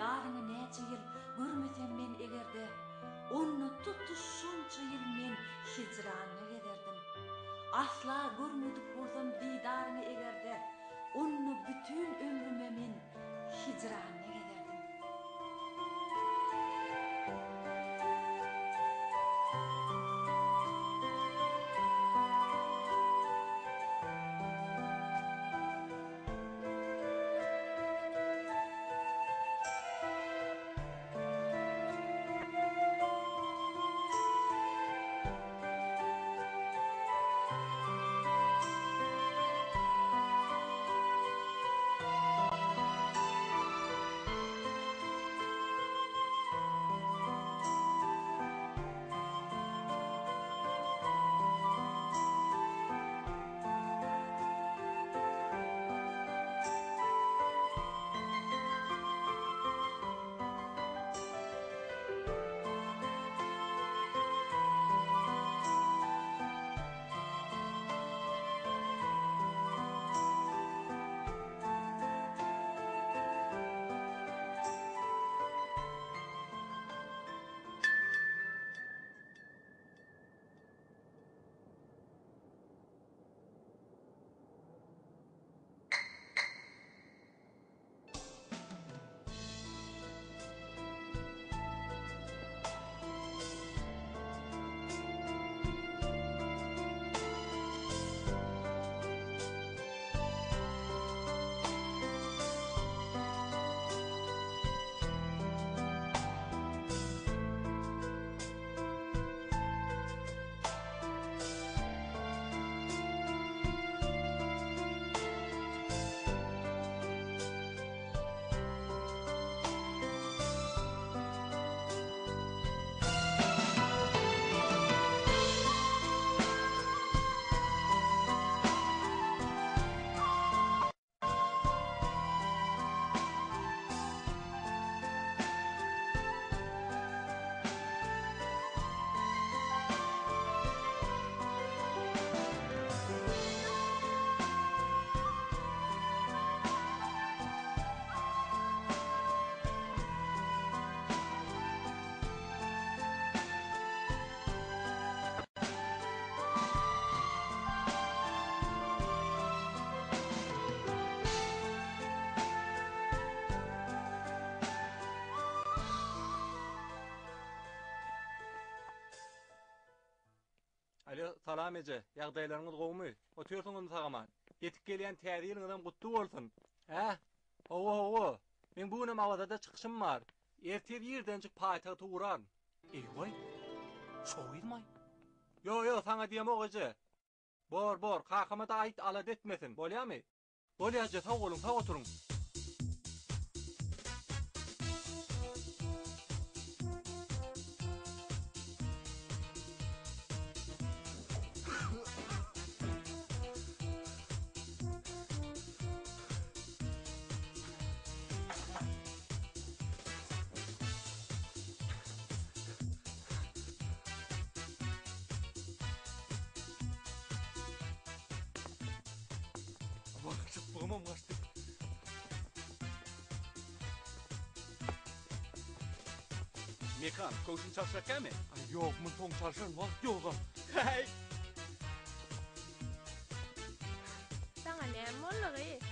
Didaryňy näçe ýyl görmesem men eger-de, Onda tutuş şonça ýyl men hijranda gezerdim. Asla görmedik bolsam didaryňy eger-de, Onda bütin ömrüme men hijranda gezerdim. Alo, salam eje. Ýagdaýlaryňyz gowumy? Otyrsyňyzmy sag-aman? Ýetip gelýän Täze ýylyňyzam gutly bolsun. Hä? Hawa, hawa. Meň bu günem Awazada çykyşym bar. Ertir irdenjik paýtagta ugraryn. Eý-waý! Şo gyzmaý? Ýo, ýo, saňa diýemok eje. Bor, bor, kakama-da aýt, alada etmesin, bolýamy? Bolýa eje, sag boluň, sag oturyň. Wah, çypbygymam gaçdy. Mekan, köwşüni çalşak kämi? Aý, ýok, muny soň çalşaryn, wagt ýog-a. Häý! Saňa näme boldy, gyz?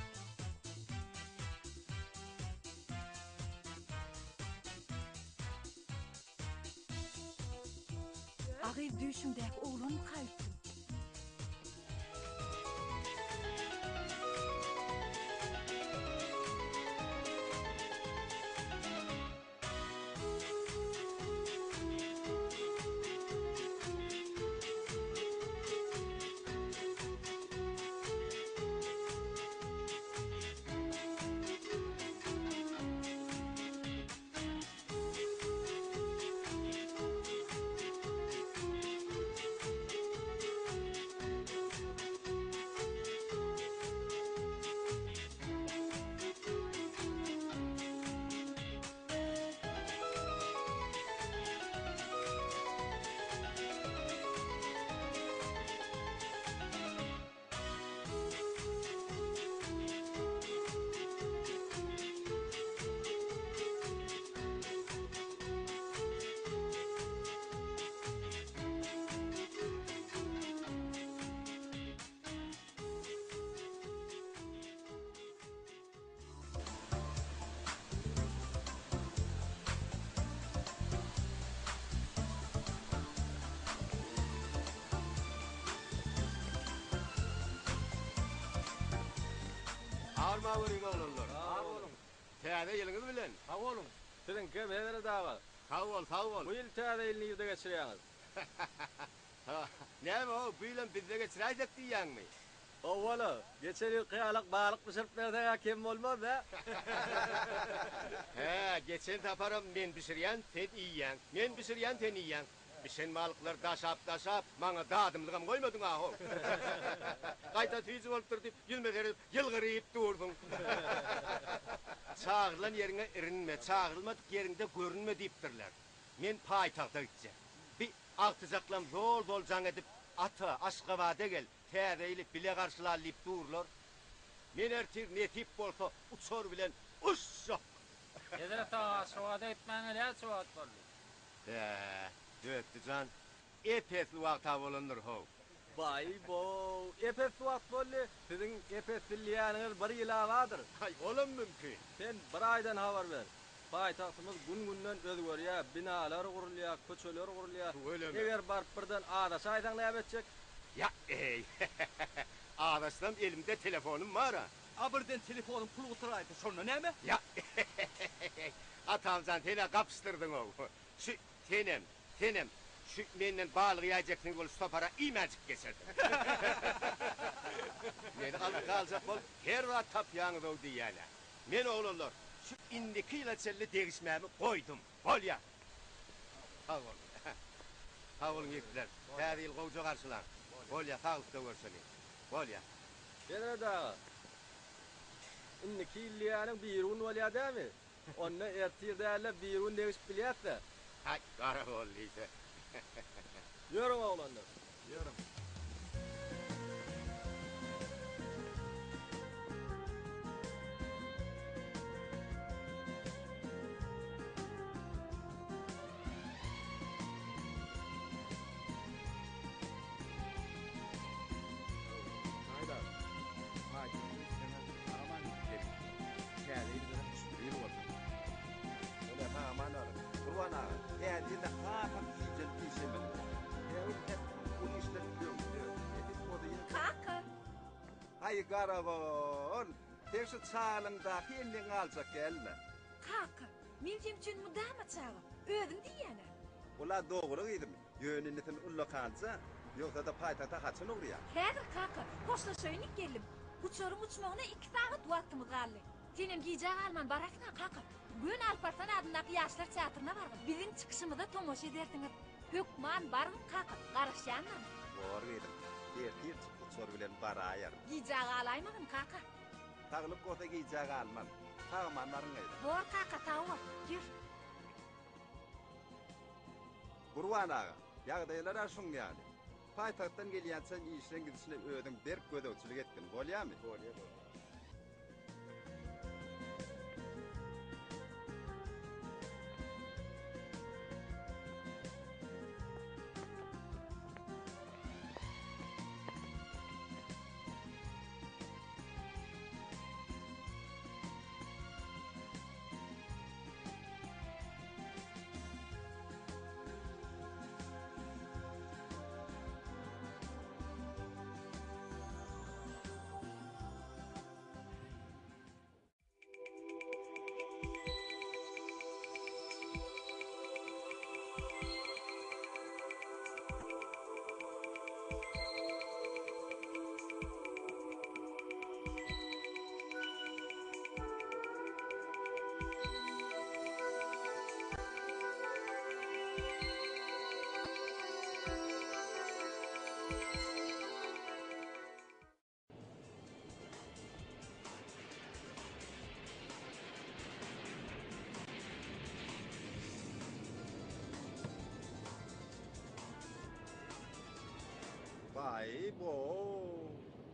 A gyz düýşüňdäki oglanmyka öýtdüm. Barma görüň oglanlar. Sag boluň. Täze ýylyňyz bilen. Sag boluň. Siziňkem Hezret aga. Sag bol, sag bol. Bu ýyl täze ýyly nirde geçirýäňiz? Näme-ow, bu ýylam bizde geçiräýsek diýýäňmi? Howwa-la, geçen ýylky ýalak balyk bişirip berseň-ä kem bolmaz-da. Hä, geçen saparam men bişirýän, sen iýýäň, men bişirýän, sen iýýäň. Bişen balyklary daşap-daşap, maňa dadymlygam goýmadyň-a-how. Gaýta süýji bolupdyr diýip, ýüzüme seredip, ýylgyryp dursuň. Çagyrylan ýeriňe irinme, çagyrylmadyk ýeriňde görünme diýipdirler. Men paýtagta gitjek. Bi agtyjaklam zol-zol jaň edip, Ata, Aşgabada gel, Täze ýyly bile garşylaly diýip durlar. Men ertir nesip bolsa uçar bilen uçjak. Hezret aga Aşgabada gitmäňe näçe wagt boldy? Hä, Dötdi jan, ep-esli wagt-a bolandyr how. Baý-bow, ep-esli wagt boldy. Siziň ep-esli diýýäniňiz bir ýyl-a bardyr. Haý, olam mümkin. Sen bir aýdan habar ber. Paýtagtymyz gün-günden özgerýär, binalar gurulýar, köçeler gurulýar. Tüweleme. Eger baryp birden azaşaýsaň näme etjek? Ýa-eý, azaşsam elimde telefonym bar-a. A birden telefonyň puly gutaraýsa şonda näme? Ýa-eý, Atamjan sen-ä gapyşdyrdyň-ow. Şu senem, senem şu menden balyk iýäýjeksiňiz bolup şu sapar-a iýmänjik geçerdiň. Meni alyp galjak bolup her zat tapýaňyz-ow diýýän-ä. Men oglanlar, şu indiki ýyla çenli degişmämi goýdum. Bolýa. Sag boluň. Sag boluň ýigitler. Täze ýyly gowja garşylaň. Bolýa, saglykda görşeliň. Bolýa. Hezret aga, indiki ýyl diýýäniň birigün bolýa dämi? Onda ertir däl-de birigün degişip bilýäs-dä. Haý, garagol diýse. Ýörüň oglanlar. Ýörüň. Haýdar, paýtagta gitseňiz sag-aman gidip geliň. Täze ýylyňyzam şükür bolsun. Bolýar, sag-aman baryň. Gurban aga, täze ýylda hasam tijenip işlemeli. Sebäbi uly işler öňde. Nesip bolsa ýene. Kaka! Haý, garagol! Sen şu çalyňdaky endigiňi aljak dälmi? Kaka, men seň üçin mydama çaga. Özüň diýýän-ä. Ol-a dogry gyzym, ýöne indi sen ullakança, ýogsa-da paýtagta haçan ugraýaň? Häzir kaka, hoşlaşaýyn diýip geldim. Uçaryň uçmagyna iki sagat wagtymyz galdy. Senem gijä galman bararsyň-a kaka. Göni Alparslan adyndaky Ýaşlar teatryna bargyn. Biziň çykyşymyza tomaşa edersiňiz. Hökman bargyn kaka, garaşýanman. Bor gyzym, ertir çyk uçar bilen baraýaryn. Gijä galaýmagyn kaka. Saglyk bolsa gijä galman. Sag-aman baryň gyzym. Bor kaka, sag bol. Ýör. Gurban aga, ýagdaýlar-a şuň ýaly. Paýtagtdan gelýänçäň işleň gidişine özüň berk gözegçilik etgin, bolýamy? Bolýa, bolýa. Baý-bo,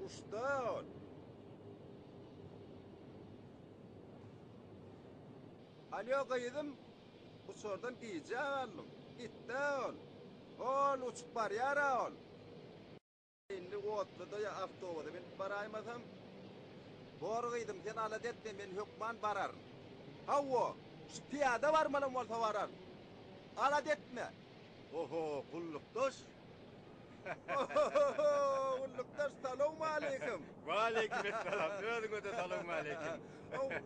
uçdy ol. Alýo gyzym, uçardan gijä galdyň. Gitdi ol. Hol uçup barýar-a ol. Indi otluda ýa awtobusa münüp baraýmasam. Bor gyzym, sen alada etme, men hökman bararyn. Hawa, şu pyýada barmalam bolsa bararyn. Alada etme. Oho, gullukdaş. Ohohoho, gullukdaş salowmaleýkim. Waleýkim essalam, özüňe-de salowmaleýkim.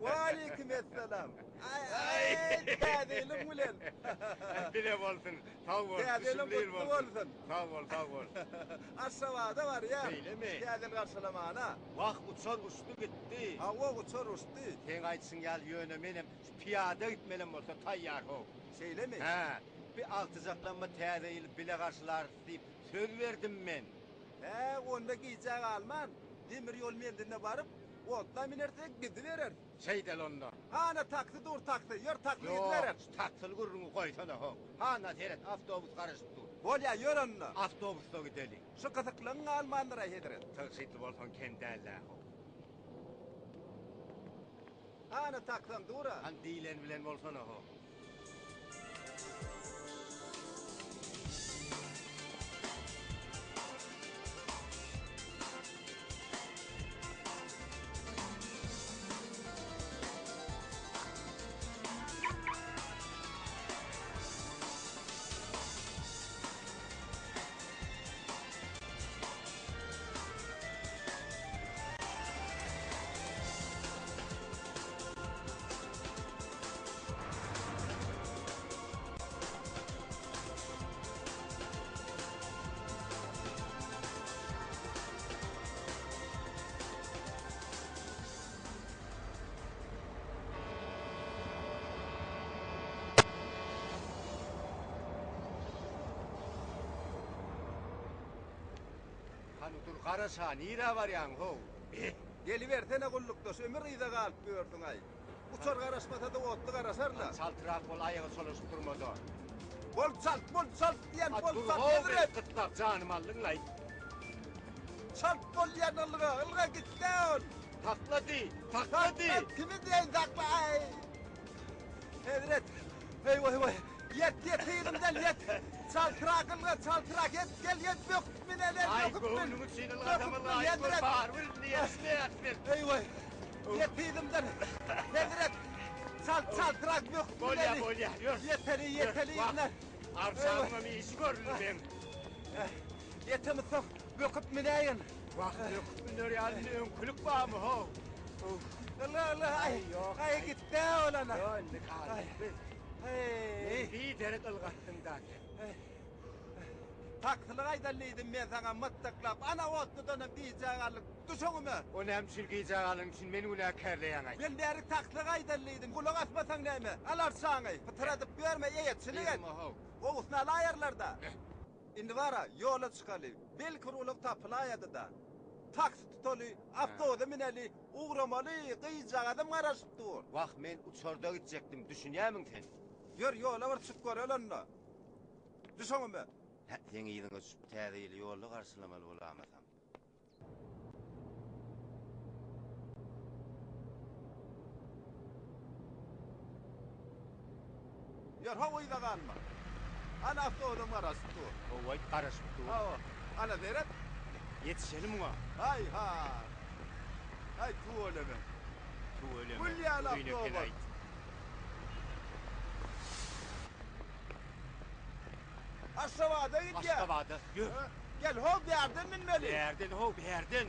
Waleýkim essalam. Aý, aý, täze ýylyň bilen. Bile bolsun, sag bol, Täze ýylyň düşümli ýyl gutly bolsun. bolsun. Sag bol, sag bol. Aşgabada barýan. Şeýlemi? Täze ýyl garşylamana. Wah, uçar uçdy gitdi. Hawa, uçar uçdy. Seň aýdyşyň ýaly ýöne menem şu pyýada gitmelem bolsa taýýar how. Şeýlemi? Hä, bi agtyjaklanma täze ýyly bile garşylarys diýip söz berdim men. Hä, onda gijä galman, demir ýol menziline baryp, otla minersek gidibereris. Şeýdeli onda. Hana taksi dur taksi, ýör taksili Ýok, gidibereris. şu taksili gürrüňi goýsana how. Hana seret, awtobus garaşyp dur. Bolýa, ýör onda. Awtobusda gideli. Şu gysyklygyň galmandyr-aý hezret. Tygşytly bolsaň kem däl-dä how. Hana taksam dur-a. Hany diýleni bilen bolsana how. Hany dur garaş-ha, nirä barýaň how? Beh! Gelibersene gullukdaş, ömür yza galyp ýörsüň-aý. Uçar garaşmasa-da otly garaşar-la. Hany çaltrak bol, aýaga çolaşyp durma-da. Bol çalt, bol çalt diýen A bol dur çalt how, hezret! gytlap janymy aldyň-laý. Çalt bol diýen ylga, ylga git-dä ol. Sakla diý, sakla diý! Sakla, kimi diýeýin sakla, aý! Hezret, heý waý waý, ýet, ýet yzymdan ýet! Çaltrak ylga, çaltrak ýet, gel ýet, böküp müneli, Aý, böküp mün! göwnüň üçin ylgasam Böküp mün, ylgaýyp gör, hezret! barybir indi ýetişmeýäris biz. Heý waý, ýet yzymdan, hezret! Çalt, çaltrak böküp Bolýa, müneli! bolýa, ýör. Ýeteli, ýeteli Wah, yzyndan! Arçanyňam işi görüldi meň. Ýetemizsoň, böküp münäýin. Wah, böküp müner ýaly indi öňkülik barmy, how? Ylga, ylga, aý, aý, gitdä ol ana. Ýok, indi galdyk biz. Heý. Biderek ylgatdyň-da sen. Taksyly gaýdan diýdim men saňa mytdyklap, ana otludanam gijä galdyk, düş öňüme. O näme üçin gijä galanyň üçin meni günäkärleýäň-aý? Men bärik taksy gaýdan diýdim, gulak asmasaň näme? Al arçaňy, pytradyp ýörme, eýeçilik et. Gowusyny alaýarlar-da. Indi bar-a, ýola çykaly. Belki bir ulag tapylaýady-da. Taksi tutaly, awtobusa müneli, ugramaly, gyzjagazam garaşyp dur. Wah, men uçarda gitjekdim, düşünýärmiň sen? Ýör, ýola bir çykyp göreli onda. Düş öňüme. Hä, seň yzyňa düşüp, Täze ýyly ýolda garşylamaly bolamasam. Ýör, how yza galma. Ana awtobusam garaşyp dur. Hawa, garaşyp dur. Hawa. Ana seret. Ýetişeli muňa. Haý-ha. Haý, tüweleme. Tüweleme. Gül ýaly Uzyn awtobus. eken-aýt. Aşgabada gidýär. Aşgabada. Ýör. Gel, how bärden münmeli. Bärden, how, bärden.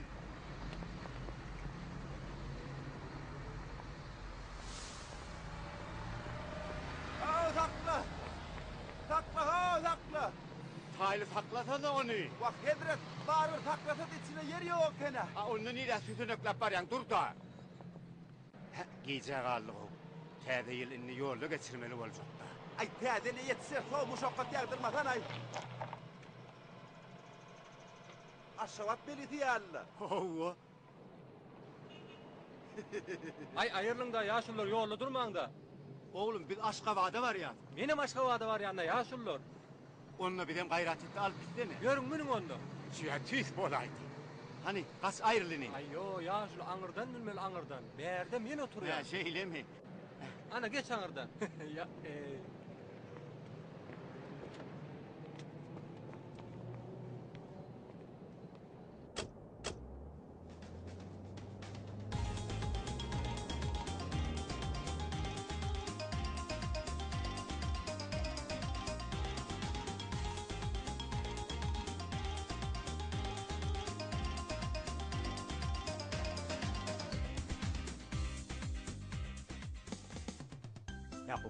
How, sakla! Sakla, how, sakla! Taýly saklasana ony. Wah, hezret, barybir saklasa-da içinde ýer ýok eken-ä. A onda nirä süsenekläp barýaň, dur-da. Hä, gijä galdyg-ow. Täze ýyl indi ýolda geçirmeli boljak-da. Aý, täze ýyla ýetişeris-ow, muşakgat ýagdyrmasana-aý. Aşgabat belisi ýaly-la. Hawa. Aý, aýrylyň-da, ýaşulular, ýolda durmaň-da. Oglum, biz Aşgabada barýas. Menem Aşgabada barýan-da, ýaşulular. Onda bizem gaýrat et-de alyp gitsene. Ýörüň, münüň onda. Şüýä tüýs bolaýdy. Hany, gaç aýryl indi. Aý, ýo, ýaşuly, aňyrdan münmeli, aňyrdan. Bärde men oturýan. Hä, şeýlemi? Ana, geç aňyrdan. Ýa-eý.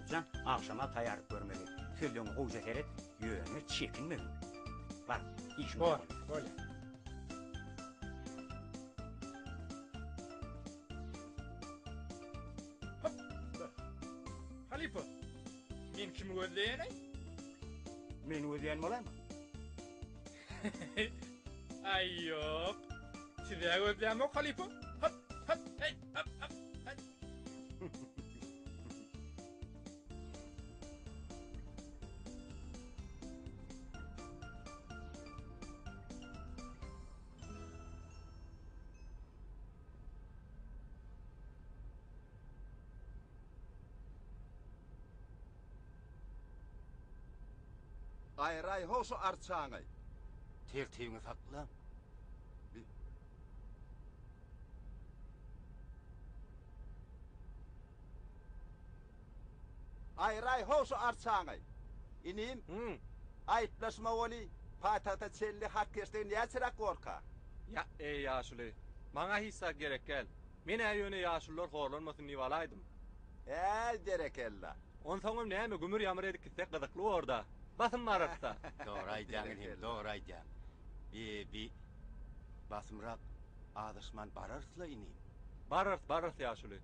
Hezret jan, agşama taýýarlyk görmeli. Sözleňe gowja seret, ýöne çekinmegin. Bar, işiň Bor, bolýar. Hop! Halypa, men kimi gözleýän-aý? Meni gözleýän bolaýma? Aý, ýok. Siz-ä gözlämok, halypa. Hop, hop, heý, hop, hop, heý. Aýraý ho şu arçaňy. Tertibiňi sakla. Bi. Aýraý ho şu arçaňy. Inim. Aýyplaşma weli, paýtagta çenli hak geçdigi näçeräk borka? Ýa, eý, ýaşuly, maňa hiç zat gerek däl. Men-ä ýöne ýaşulular horlanmasyn diýip alaýdym. Äý, berekella. Onsoňam näme, gümür-ýamyr edip gitsek gyzykly bor-da. Basym bararys-da. Dogry aýdýaň, inim, dogry aýdýaň. Bi, bi, basymrak azaşman bararys-la, inim. Bararys, bararys, ýaşuly.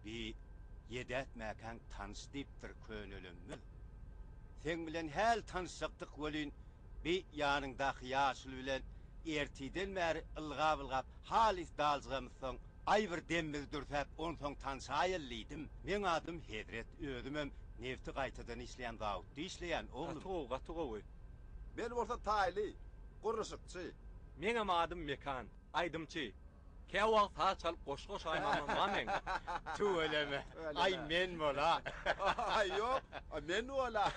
Bi, ýedätmäkäň tanyş diýipdir könelemmiz. Seň bilen häli tanyşjakdyk welin, bi ýanyňdaky ýaşuly bilen ertiden bäri ylgap-ylgap halys daljygamyzsoň, aý bir demimizi dürsäp, onsoň tanşaýaly diýdim. Meň adym Hezret, özümem nebti gaýtadan işleýän zawutda işleýän, oglum. Gaty gowy, gaty gowy. Men bolsa Taýly, gurluşykçy. Meňem adym Mekan, aýdymçy. Käwagt saz çalyp goşgy goşaýmamam bar meň. Tüweleme. Aý men bola. Aý ýok, men bola.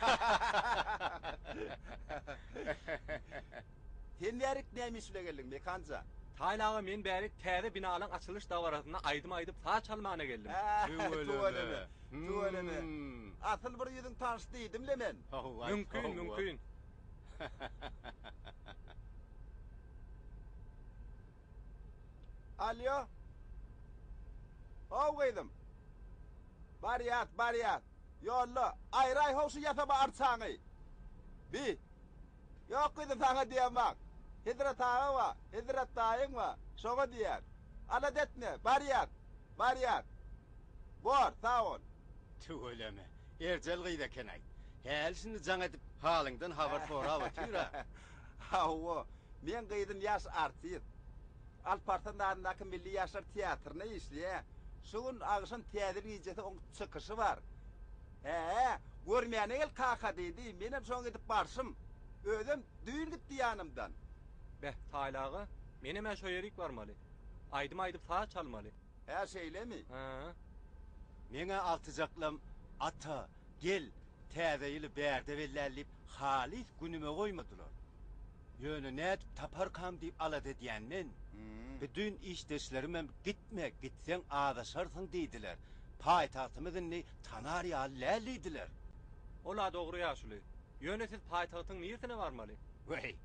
Sen bärik näme iş bile geldiň, Mekan jan? Taýly aga men bärik täze binalaň açylyş dabarasynda aýdym aýdyp saz çalmana geldim. Tüweleme. Tüweleme. Asyl bir ýüzüň tanyş diýdim-le men. Mümkin, mümkin. Alýo. How gyzym. Barýas, barýas. Ýolda. Aýraý how şu ýasama arçaňy. Bi. Ýok gyzym saňa diýemok. Hezret aga bar, Hezret daýyň bar. Şoňa diýýän. Alada etme, barýas. Barýas. Bor, sag bol. Tüweleme. Erjel gyz eken-aýt. Häli-şindi jaň edip halyňdan habar sorap otyr-a. Hawa, meň gyzym ýaş artist. Alparslan adyndaky Milli ýaşlar teatrynda işleýär. Şu gün agşam Täze ýyl gijesi oň çykyşy bar. Hä-ä, görmäne gel kaka diýdi, menem şoňa gidip barşym. Özem düýn gitdi ýanymdan. Beh, Taýly aga, menem-ä şo ýerik barmaly. Aýdym aýdyp saz çalmaly. Hä, şeýlemi? Hä. Meň-ä agtyjaklam Ata, gel, Täze ýyly bärde belläli diýip, halys günüme goýmadylar. Ýöne nädip taparkam diýip alada edýän men. Bi düýn işdeşlerimem gitme, gitseň azaşarsyň diýdiler. Paýtagtymyz indi tanar ýaly däl diýdiler. Ol-a dogry ýaşuly. Ýöne siz paýtagtyň niresine barmaly? Weý,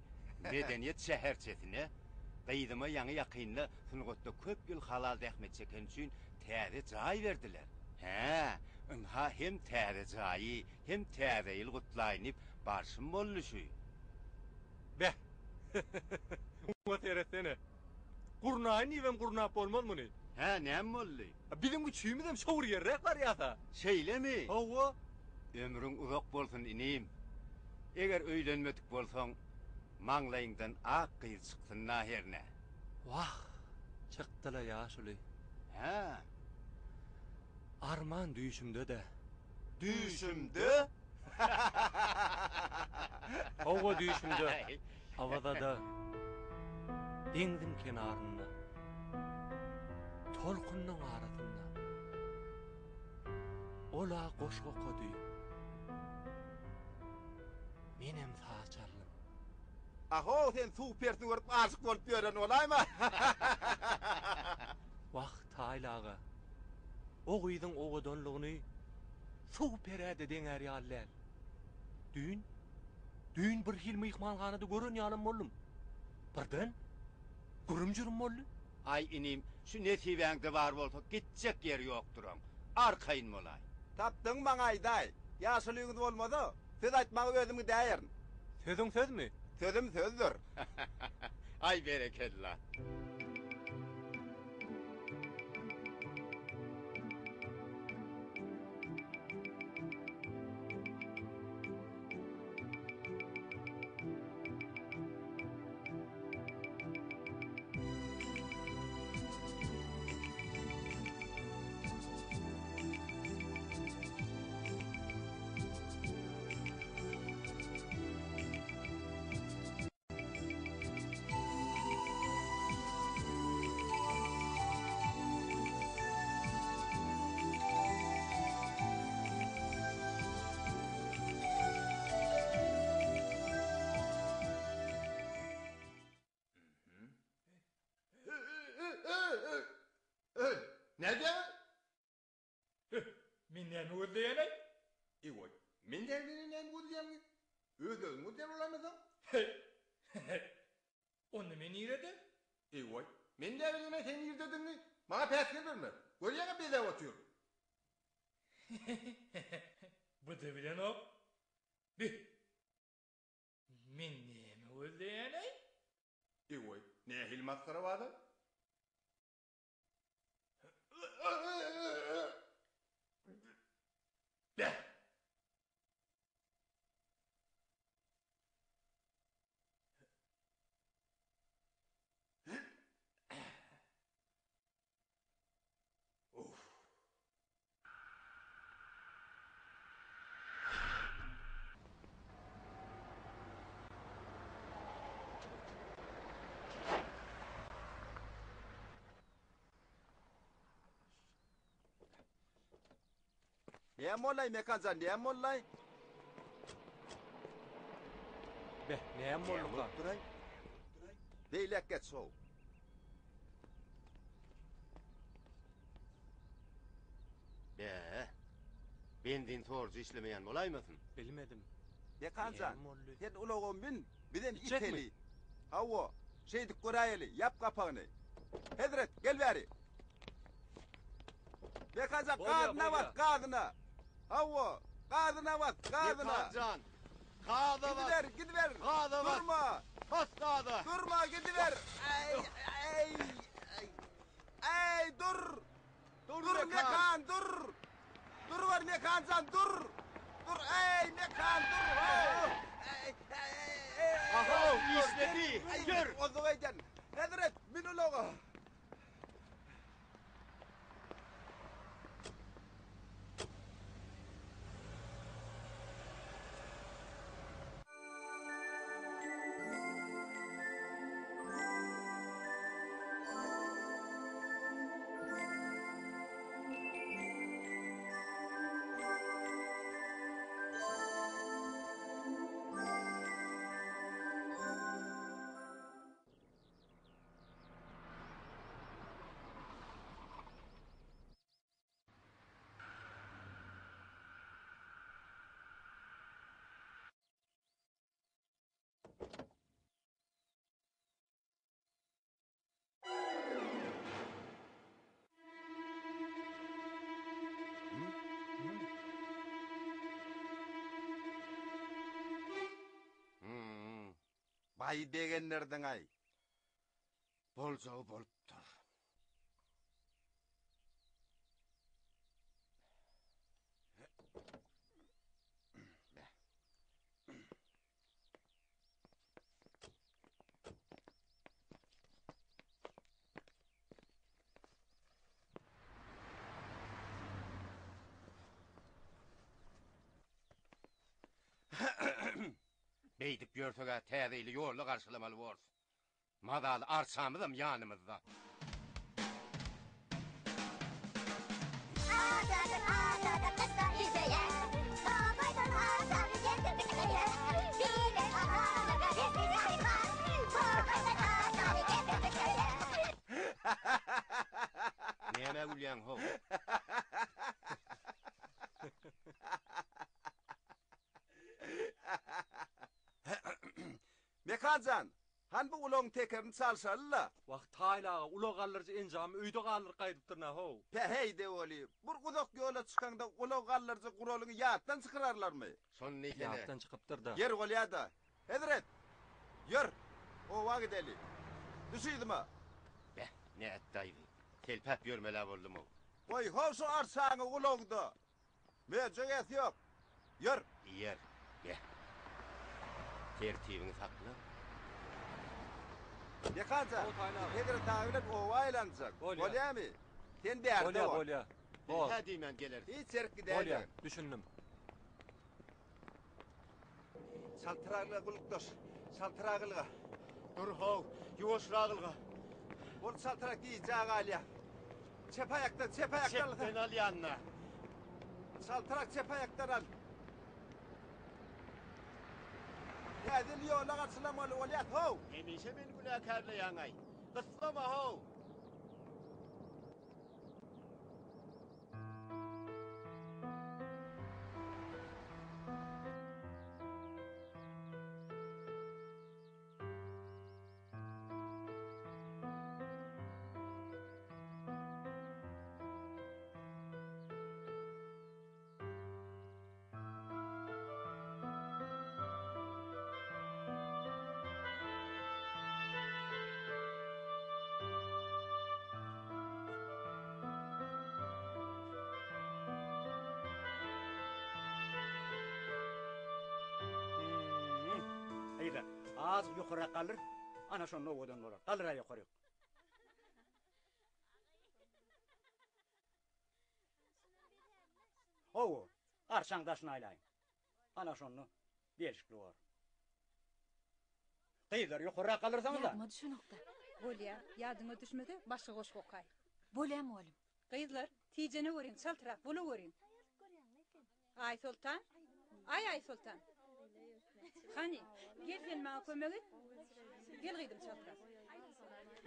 medeniýet şäherçesine. Gyzyma ýaňy-ýakynda sungatda köp ýyl halal zähmet çekeni üçin täze jaý berdiler. Hä, ynha hem täze jaýy, hem täze ýyl gutlaýyn diýip barşym boldy şü. Beh! Muňa seretsene. Gurnaýyn diýibem gurnap bolmaz muny. Hä, näme boldy? Biziň üçimizem şo bir ýerräk barýas-a. Şeýlemi? Hawa. Ömrüň uzak bolsun, inim. Eger öýlenmedik bolsaň, maňlaýyňdan ak gyz çyksyn-da hernä. Wah, çykdy-la ýaşuly. Hä? Arman düýşümde-de. Düýşümde? Hawa, düýşümde. Awazada, deňziň kenarynda, tolkunyň arasynda. Ol-a goşgy okady. Menem saz çaldym. Ahow sen suw perisini görüp aşyk bolup ýören bolaýma. Wah, Taýly aga, o gyzyň owadanlygyny suw perä-de deňär ýaly däl. Düýn, düýn birhili myhmanhanada gören ýalam boldum. Birden gürüm-jürüm boldy. Aý inim, şu nesibäňde bar bolsa gitjek ýeri ýokduram. Arkaýyn bolaý. Tapdygyňy maňa aýdaý. Ýaşulyňyz bolmasa, söz aýtmaga özüm gidäýerin. Sözüň sözmi? Sözüm sözdür. Aý berekella. Nädýäň? Heh, men näme gözleýän-aý? Eý-oý, men näme näme gözleýäňi? Öz-özüňi gözleýän bolaýmasaň? Heh, onda men nirede? Eý-oý, men näme bileýin seň nirdedigiňi? Maňa päsgel berme. Görýäň-ä bezäp otyryn. Heh, bu-da bilenok. Bih, Men näme gözleýän-aý? Eý-oý, nähili masgara bazar? Beh! Näme bollaý Mekanjan, näme bollaý? Beh, näme bolduka? Beýläk geç how. Bä, benzin sorujy işlemeýän bolaýmasyn? Bilmedim. Mekanjan, Näme boldy? sen ulaga mün, bizem Içjekmi? iteli. Hawa, şeýdip göräýeli, ýap gapagyny. Hezret, gel bäri. Mekanjan, Bolýa, gazyna bas, bolýa. gazyna. Hawa, gazyna bas, gazyna. Mekanjan, gaza bas! Gidiber, gidiber. Gaza bas! Durma. Bas gaza! Durma, gidiber. Aý, aý, aý. Aý, dur. Dur, Dur Mekan! Mekan, dur. Dur bar Mekanjan, dur. Dur, eý, Mekan, dur. Hey. Ey, ey, ey, Aha, dur, işledi. Ey, Ýör. Ozuk eýden. Hezret, min ulaga. Baý begendirdiň-aý. Boljagy bolupdyr. Beýdip ýörseg-ä täze ýyly ýolda garşylamaly borus. Mazaly arçamyzam ýanymyzda. Nämä gülýäň how? Mekan jan! Hany bu ulagyň tekerini çalşaly-la. Wah, Taýly aga, ulag galdyryjy enjamy öýde galdyryp gaýdypdyryn-a, how. Päheý-de weli, bir uzak ýola çykaňda ulag galdyryjy guralyňy ýatdan çykararlarmy? Şony diýsene. Ýatdan çykypdyr-da. Ýeri bolýa-da. Hezret! Ýör, oba gideli. Düş yzyma. Beh, nätdi-aý bi? Selpäp ýörmel-ä boldum-ow. Goý-how şu arçaňy ulagda. Möjek eti ýok. Ýör! Iýer. Gel. Tertibiňi sakla. Mekan jan, biz Hezret aga bilen oba aýlanjak. Bolýa. Bolýamy? Sen bärde Bolýa, bol. bolýa. Biz Bol. hä diýmän geleris. Hiç ýerik Bolýa, gidäýmegin. düşündim. Çaltyraglyga gullukdaş. Çaltyraglyga. Dur how, ýuwaşragylga. Bol çaltyrak gijä galýa. Çep aýakdan, çep aýakdan alsaň. Çepden alýan-da. Çaltyrak çep aýakdan al. Täze ýyl ýola garşylamaly bolýas how. Hemişe meni günäkärleýäň-aý. Gyssama how. Gyzlar, azajyk ýokaryrak galdyr. Ana şonda owadan bolar. Galdyr-a ýokaryk. Hawa, arçaň daşyny aýlaýyň. Ana şonda gelşikli bor. Gyzlar, ýokarrak galdyrsaňyz-a. Ýadyma düşenok-da. Bolýa, ýadyňa düşmese, başga goşgy okaý. Bolýa, mugallym. Gyzlar, tijene görüň, çaltrak bolaweriň. Aýsoltan, aý Aýsoltan. Hany, gel sen maňa kömek et. Gel gyzym çaltrak.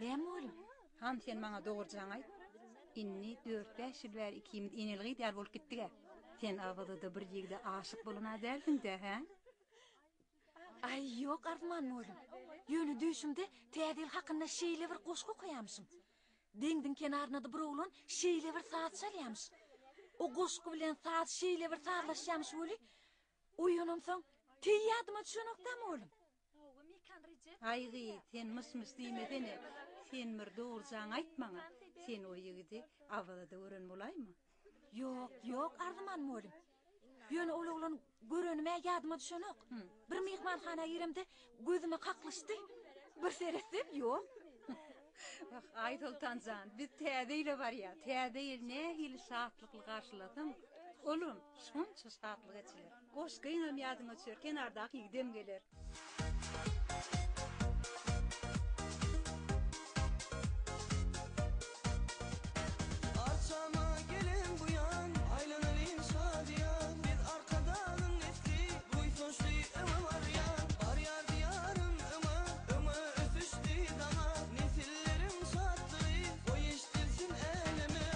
Näme mugallym? Hany sen maňa dogrujaňy aýt. Indi dört-bäş ýyl bäri ikimiz eneli-gyz ýaly bolup gitdig-ä. Sen Awazada bir ýigide aşyk bolan-a dälsiň-dä, hä? Aý, ýok Arzyman mugallym. Ýöne düýşümde Täze ýyl hakynda şeýle bir goşgy okaýamyşym. Deňziň kenarynda-da bir oglan şeýle bir saz çalýamyş. O goşgy bilen saz şeýle bir sazlaşýamyş weli, oýanamsoň teý ýadyma düşenok-da mugallym. Aý gyz, sen myş-myş diýmesene. Sen bir dogrujaňy aýt maňa. Sen o ýigidi Awazada gören bolaýma? Ýok, ýok Arzyman mugallym. Ýöne ol oglan görenim-ä ýadyma düşenok. Bir myhmanhana giremde gözüme kaklyşdy. Bir seretsem, ýok. Wah, Aýsoltan jan, biz Täze ýyla barýas. Täze ýyl nähili şatlykly garşylasaň, olam şonça şatlyk eçiler. Goşgyňam ýadyňa düşer, kenardaky ýigidem geler. Arçama gelen bu ýan, Aýlanalyň şadyýan. Biz Arkadagyň nesli, Buýsançly öňe barýan. Barýar Diýarym öňe, Öňe ösüşdi daňa. Nesilleriň şatlygy, Goý eşdilsin äleme.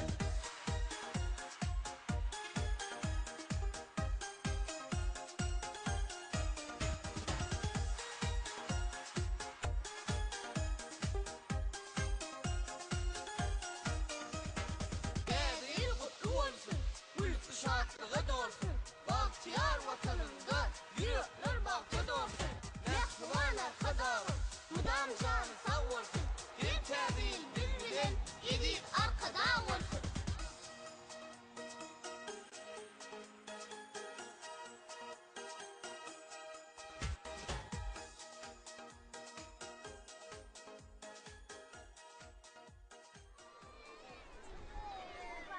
Täze ýyl gutly bolsun, gülki şatlyga dolsun, Bagtyýar Watanymda ýürekler bagta dolsun, Mähriban Arkadagym mydam jany sag bolsun, Her täze ýyl biz bilen eziz Arkadag bolsun!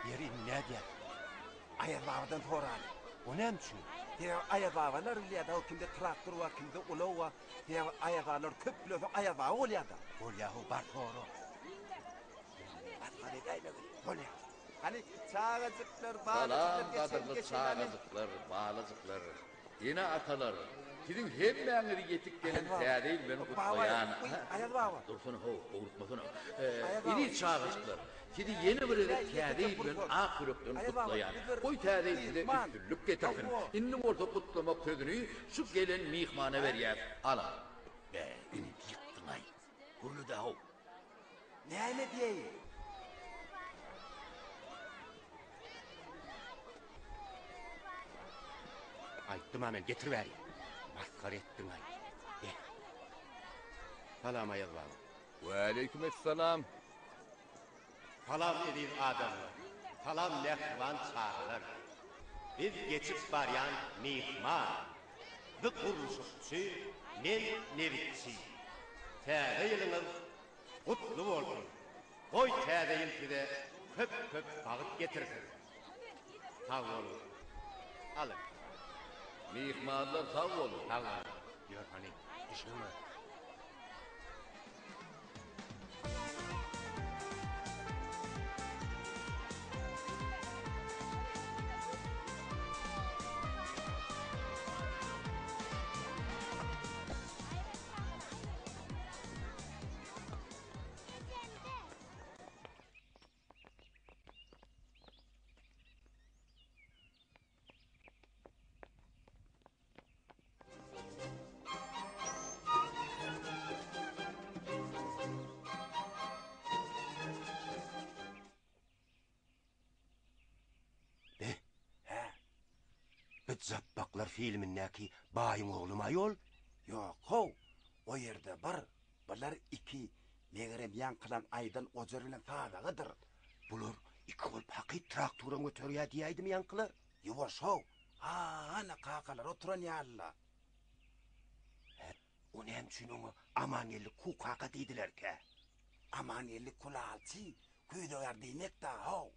Ýeri indi nädýäs? Aýaz babadan soraly. O näme üçin? Sebäbi Aýaz babalar bilýär-dä, o kimde traktor bar, kimde ulag bar. Sebäbi Aýaz babalar köp bilensoň Aýaz baba bolýar-da. Bolýa-how, bar sora. Basga edäýmegin. Bolýa. Hany, çagajyklar, Salam balajyklar geçeli, gadyrly geçeli hany. çagajyklar, balajyklar, ene-atalar, siziň hemmäňizi ýetip gelen Aýaz baba. Täze ýyl bilen Baba, gutlaýan. uý, Aýaz baba. Dursana how, howlukmasana. Aýaz baba. Eziz çagajyklar, sizi ýene bir gezek Ýa, Täze ýekeje ýyl bilen pursat. ak ýürekden Aýaz baba, gutlaýan. biz bir Goý Täze ýyl size myhman. üstünlik getirsin. Hawa. Indi bolsa gutlamak sözüni şu gelen myhmana berýäs. Ala. Be, inim, ýykdyň-aý. Gürle-dä-how. Näme diýeýin? Aýtdym-a men, getir bäri. Masgara etdiň-aý. Be. Salam, Aýaz baba. Waleýkim essalam. Salam eziz adamlar. Salam mähriban çagalar. Biz geçip barýan myhman. Bi gurluşykçy, men nebitçi. Täze ýylyňyz gutly bolsun. Goý täze ýyl size köp köp bagt getirsin. Sag boluň. Alyň. Myhmanlar sag boluň. Sag boluň. Ýör hany, düşüňe. Be, hä? Bu Japbaklar filmindäki baýyň oglumaý ol? Ýok, how, o ýerde bir, bular iki, megerem ýaňkylaň aýdan ojar bilen sazagydyr. Bular iki bolup hakyt traktoram göterýä diýäýdimi ýaňkylar? Ýuwaş how, ha-ana kakalar oturan ýaly-la. Hä, o näme üçin oňa Amangeldi Ku kaka diýdilerkä? Amangeldi kulalçy, küýzegär diýmek-dä, how.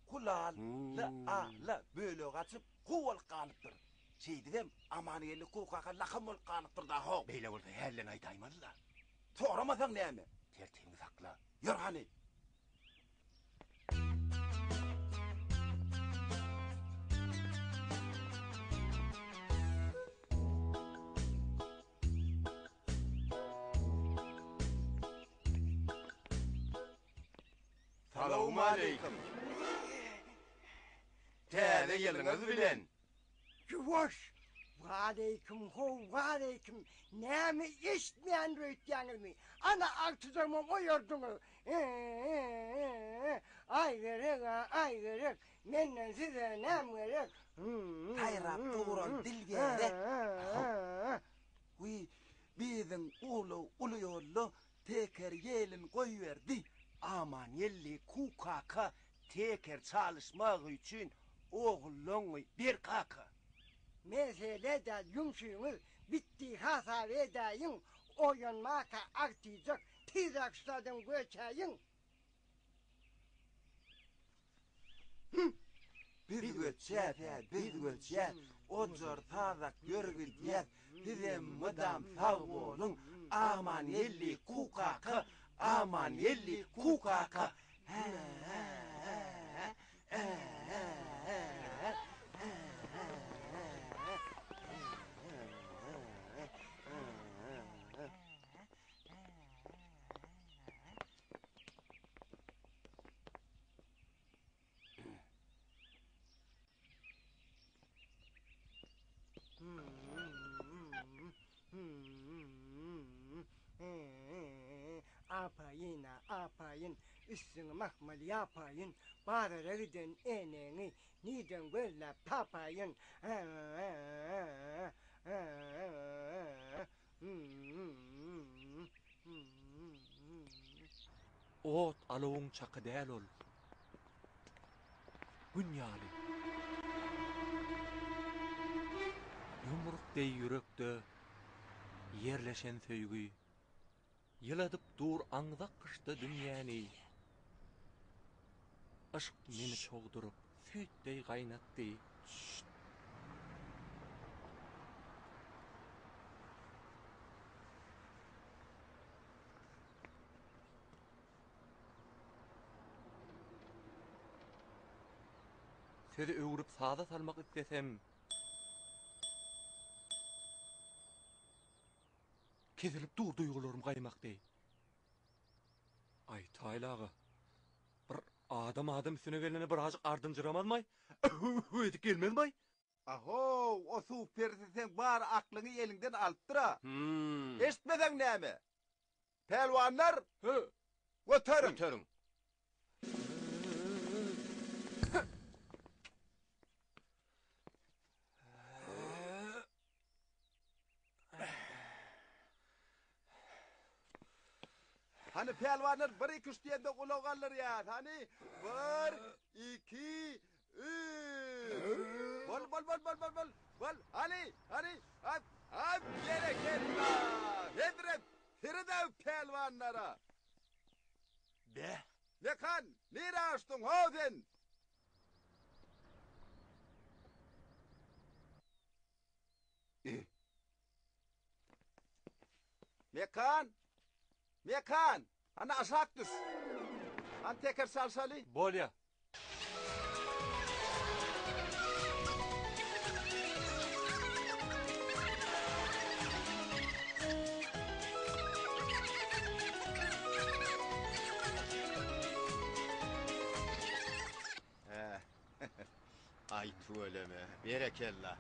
Kulal, l-a-l bölegi gaçyp, ku bolup galypdyr. Şeýdibem, Amangeldi Ku kaka lakam bolup galypdyr-da, how. Beýle bolsa hälden aýdaýmaly-la. Soramasaň näme? Tertibiňi sakla. Ýör hany. Salowmaleýkim! Täze ýylyňyz bilen! Ýuwaş! Waleýkim how, waleýkim! Näme eşitmeýändir öýtýäňizmi? Ana agtyjagymam oýardyňyz. E-e-e-e! Aý gerek-ä, aý gerek! Menden size näm gerek? Saýrap duran dil gerek. Wiý, biziň ulag uly ýolda teker ýelin goýberdi. Amangeldi ku kaka teker çalyşmagy üçin ogluňy ber kaka. Mesele däl ýumşyňyz bitdi hasap edäýiň oýanmaka agtyjak tizräk şu taýdan göçäýiň. Biz göçýäs-ä, biz göçýäs, Ojar sazak ýör gidýäs, Sizem mydam sag boluň, Amangeldi ku kaka, Amangeldi ku kaka, Hä-hä-hä-hä, ä-ä-ä-ä, ä-ä-ä-ä. Apaýyn-a, apaýyn, üstüňi mahmal ýapaýyn, bazara giden eneňi nirden gözläp tapaýyn? Ot alawyň çaky däl ol. Gün ýaly. Ýumruk deý ýürekde ýerleşen söýgi. Ýyladyp dur aňzak gyşda dünýäni. Yşk meni çogduryp, süýt deý gaýnatdy. Sözi öwrüp saza salmak islesem, Kesilip dur duýgularym gaýmak deý. Aý, Taýly aga, bir adam adam üstüne gelende birazjyk ardynjyramazmaý? Öh-h-h edip gelmezmaý? Ahow, o suw perisi seň bar aklyňy eliňden alypdyr-a. Eşitmeseň näme? Pälwanlar! Hü! Göteriň! Göteriň! Hany pälwanlar bir iki üç diýende gulak galdyrýas. Hany bir iki üç. Bol bol bol bol bol bol. Bol. Hany hany hop hop berekella. Hezret seredäw pälwanlara. Be. Mekan nirä uçduň how sen? Mekan! Mekan! Hany aşak düş. Hany teker çalşaly. Bolýa. Aý tüweleme, berekella.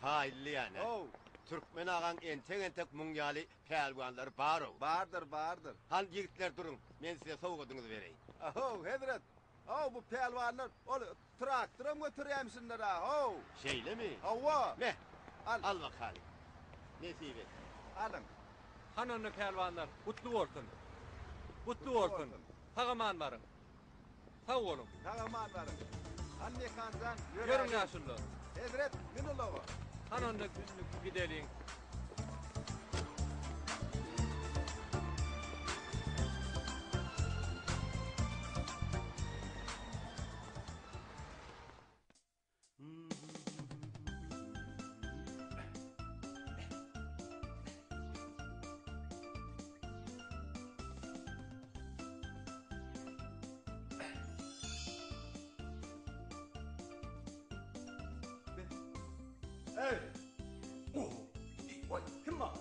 Taýly ýane. How. Türkmen agaň entek-entek muň ýaly pälwanlary bar-ow. Bardyr, bardyr. Hany ýigitler duruň, men size sowgadyňyzy bereýin. How, hezret. How, bu pälwanlar ol traktoram göterýämişinler-ä, how. Şeýlemi? Hawa. Me, Al. al bakaly. Nesip et. Alyň. Hany onda pälwanlar, gutly bolsun. Gutly bolsun. Sag-aman baryň. Sag boluň. Sag aman baryň. Hany Mekanjan, Ýörüň ýöräliň. ýaşulular. Hezret, mün ulaga. Hany onda gideliň. Ey! Oh! Oý, kim bar?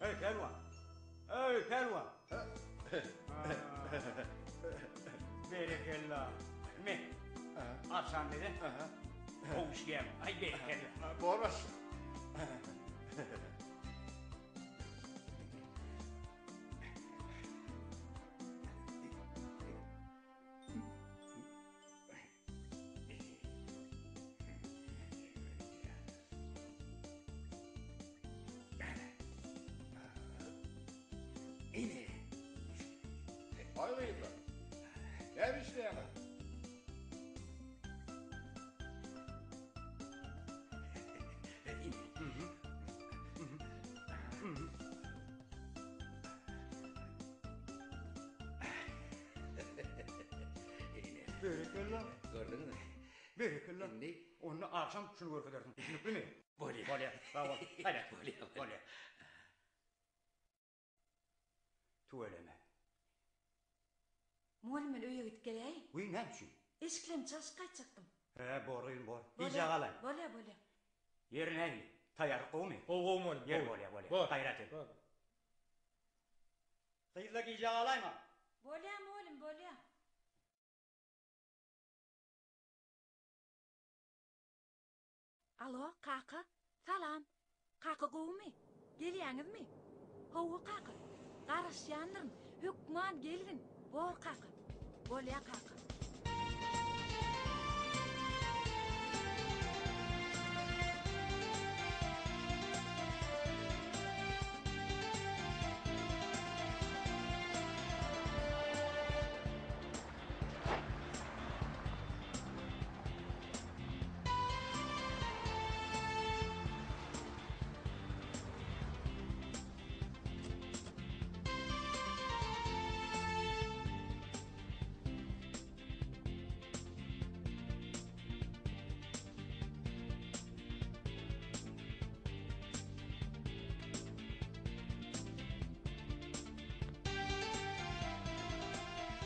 Hey pälwan! Hey pälwan! Berekella. Me. Agşam beri. Gowy işleýäň. Aý berekella. Bor başlyk. Aý gyzlar. Näme işleýäňiz? Berekella. Gördüňizmi? Berekella. Indi Onda agşam şuny görkezersiň. Düşnüklimi? Bolýar. Bolýar. Sag bol. Haýda. Bolýar, bolýar. Tüweleme. Mugallym men öýe gidip geläýin. Wiý, näme üçin? Eşiklerimi çalşyp gaýtjakdym. Hä, bor gyzym, bor. Gijä galaý. Bolýar, bolýar. Ýeri nähili? Taýýarlyk gowumy? Gowy, gowy mugallym. Ýeri bolýar, bolýar. Bor. Gaýrat et. Bor. Gyzlar gijä galaýma. Bolýar mugallym, bolýar. Alo, kaka. Salam. Kaka gowumy? Gelýäňizmi? Hawa, kaka. Garaşýandyryn. Hökman gelgin. Bor, kaka. Bolýa, kaka.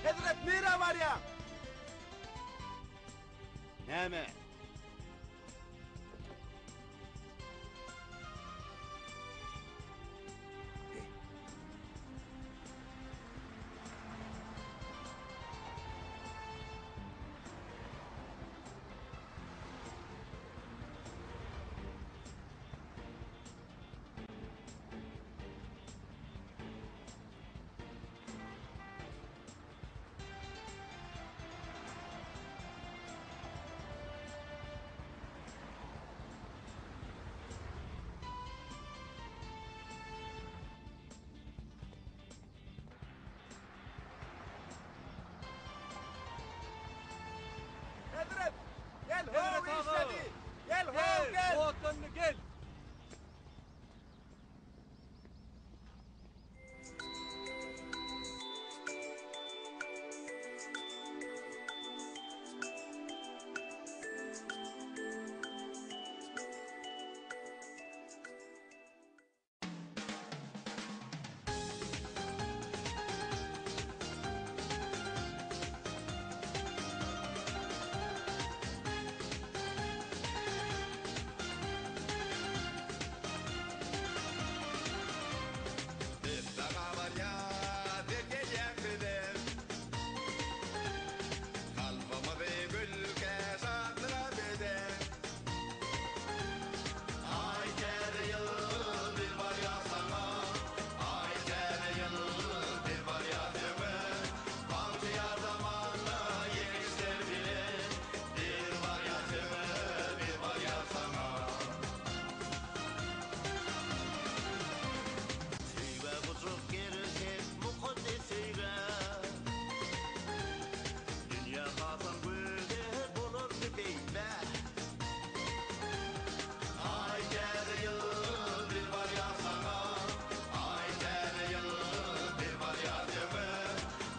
Hezret nirä barýaň? Näme? Gel, how işledi. Gel, how gel. Otlandy, gel. Biz saňa barýas, el gelýäň bizem. Kalbymyzy gülkä, şatlyga bezäň. Aý täze ýyl, biz barýas saňa. Aý täze ýyl, biz barýas öňe. Bagtyýar zamanda ýeňişler bile. Biz barýas öňe, biz barýas saňa. Söýgä gujak gersek mukaddes söýgä. Dünýä hasam gözel bolardy beýle. Aý täze ýyl, biz barýas saňa. Aý täze ýyl, biz barýas öňe.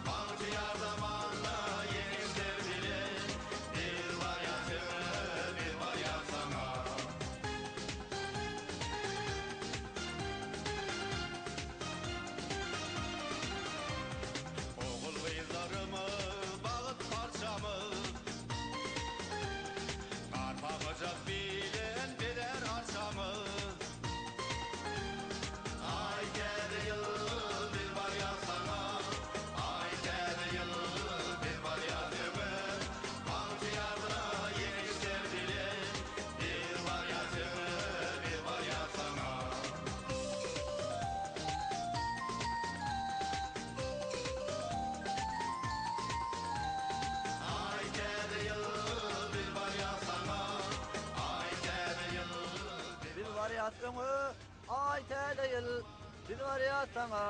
Bagtyýar zamanda ýeňişler bile. Biz barýas öňe, biz barýas saňa. Ogul-gyzlarymyz bagt parçamyz. Garpamyjak bilen bezär arçamyz. Aý täze ýyl, biz barýas saňa. Aý täze ýyl, biz barýas öňe. Bagtyýarda ýeňişler bile. Biz barýas öňe, biz barýas saňa. Aý täze ýyl, biz barýas saňa. Aý täze ýyl, biz barýas öňe. Aý täze ýyl, biz barýas saňa.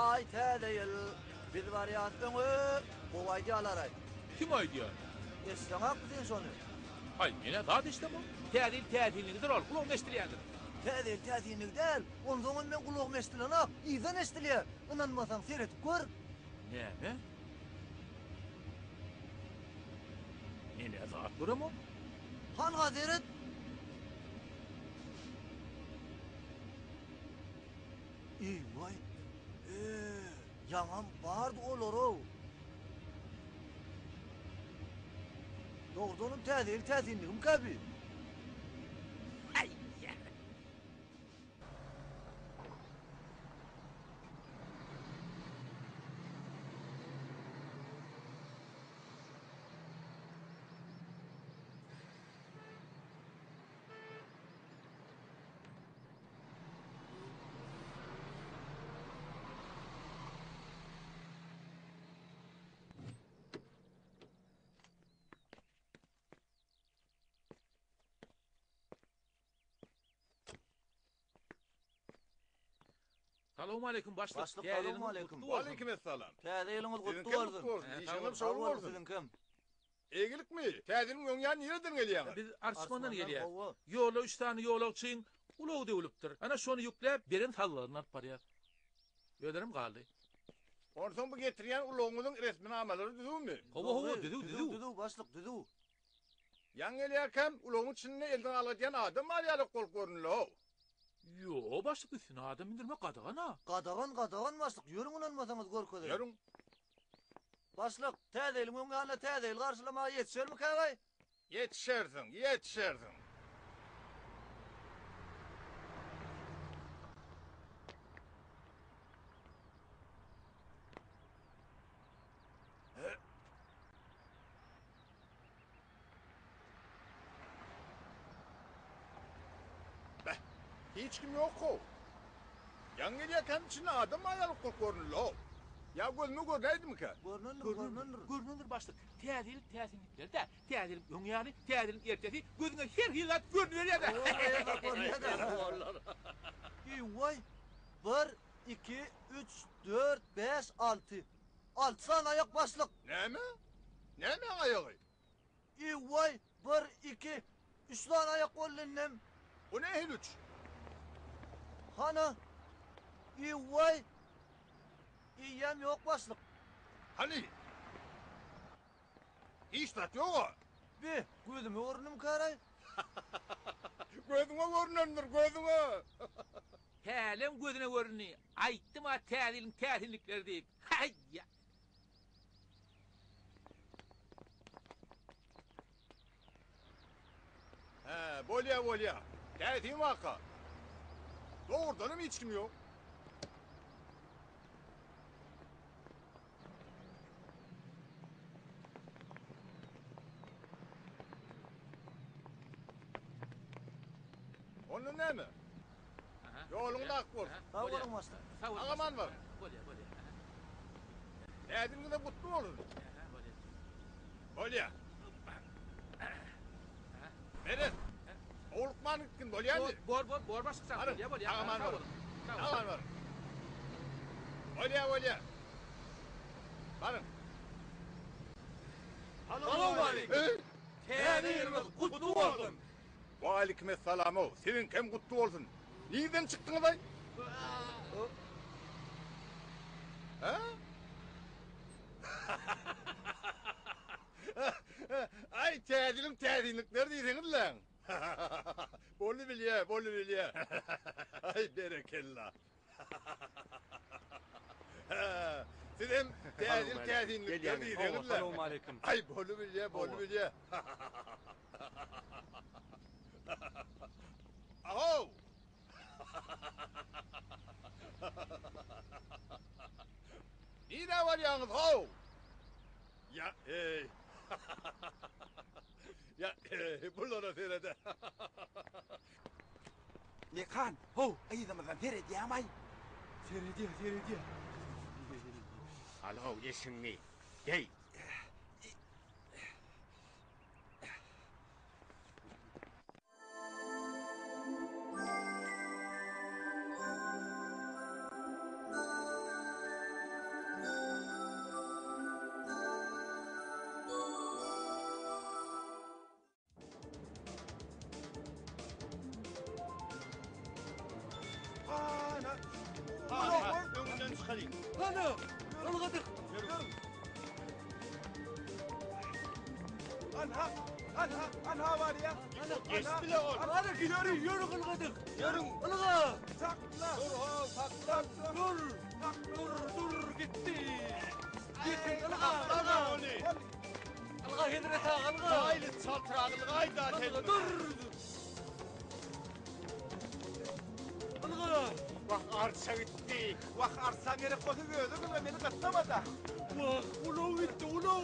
Aý täze ýyl, biz barýas öňe. Gowy aýdýarlar-aý. Kim aýdýar? Eşdeňokmy sen şony? Aý, men-ä zat eşdemok. Täze ýyl täsinligidir ol, gulagyma eşdilýändir. Täze ýyl täsinligi däl, onsoňam meň gulagyma eşdilenok, yzdan eşdilýär. Ynanmasaň seredip gör. Näme? Men-ä zat göremok. Hanha seret! Eý-waý! Ee, ýaňam bardy olar-ow. Dogrudanam täze ýyl täsinligimikä bi? Salowmaleýkim başlyk. Başlyk Täze ýylyňyz salowmaleýkim. gutly bolsun. Waleýkim essalam. Täze ýylyňyz gutly Siziňkem bolsun. gutly bolsun. Hä, Işiňiz sag boluň. şowly Sag boluň bolsun. siziňkem. Eýgilikmi? Täze ýylyň öň ýany nireden gelýäňiz? Biz Arçmandan Arçmandan gelýäs. hawa. Ýolda üç sany ýolagçyň ulagy döwlüpdir. Ana şony ýükläp, beren salgylaryny alyp barýas. Özlerem galdy. Onsoň bu getirýän ulagyňyzyň resminamalary düzüwmi? Hawa, hawa, düzüw, Düzüw, düzüw. düzüw başlyk, düzüw. Ýaňy gelýärkäm ulagyň içinde elden algadýan adam bar ýalak bolup göründi-how. Ýo, başlyk üstüne adam mündürmek gadagan-a. Gadagan, gadagan başlyk, ýörüň ynanmasaňyz görkezeýin. Ýörüň. Başlyk, Täze ýylyň öň ýanynda Täze ýyl garşylamaga ýetişermikäg-aý? Ýetişersiň, ýetişersiň. Beh, hiç kim ýok-how. Ýaňy gelýärkäm içinde adam bar ýaly bolup göründi-how. Ýa gözüme görnäýdimikä? Görnendir, görnendir. Görnendir başlyk. Täze ýyl täsinlikleri-dä. Täze ýylyň öň ýany, täze ýylyň ertesi gözüňe her hili zat görnüberýär-dä. Görünýär-dä. Eý-waý! Bir, iki, üç, dört, bäş, alty. Alty sany aýak başlyk. Näme? Nämäň aýagy? Eý-waý! Bir, iki, üç sany aýak boldy indem. O nähili üç? Hany? Eý-waý! Eýýäm ýok başlyk. Hany? Hiç zat ýog-a. Be, gözüme göründimkäraý? Gözüňe görnendir, gözüňe. Hälem gözüne göründi. Aýtdym-a Täze ýylyň täsinlikleri diýip. Haý-ýa! Hä, bolýa, bolýa. Täsin waka. Dogrudanam hiç kim ýok. Onda näme? Ýoluň ak bolsun. Sag boluň başlyk. Sag-aman baryň. Bolýa, bolýa. Täzeligiňizem gutly bolsun. Bolýa. Meret. Howlukman gitgin, bolýamy? Bor, bor, bor başlyk sag. Bolýa, bolýa. Sag-aman baryň. Sag-aman baryň. Bolýa, bolýa. Baryň. Salowmaleýkim. Täze ýylyňyz gutly bolsun. Waleýkimessalam-ow, siziňkem gutly bolsun. Nirden çykdyňyz-aý? Hä? Aý, täze ýylyň täsinlikleri diýseňizläň. Boldy bilýä, boldy bilýä. Aý, berekella. Sizem täze ýyl täsinlikleri diýseňizläň. Salowmaleýkim. Aý, boldy bilýä, boldy bilýä. Ahow! Nirä barýaňyz how? Ýa eý. Ýa eý, bulara sered-ä. Mekan, how, yzymyzdan seredýäm-aý. Seredýä, seredýä. Al-how, eşigiňi. Geý. Ana! Ana! Öňünden çykalyň. Ana! Ylgadyk. Anha! Anha! Anha barýa! Geçdi-le ol. Ana ýörü, ýörü ylgadyk. Ýörüň! Ylga! Sakla! Dur how, sakla! Dur! Dur, dur, gitdi. Ýetiň, ylga, ylga. Ylga Hezret aga, ylga. Haýly çaltrak ylgaý-da sen. Ylga, dur! Ylga! Wah, arça gitdi. Wah, arça gerek bolsa özi gülme, meni gyssama-da. Wah, ulag gitdi, ulag!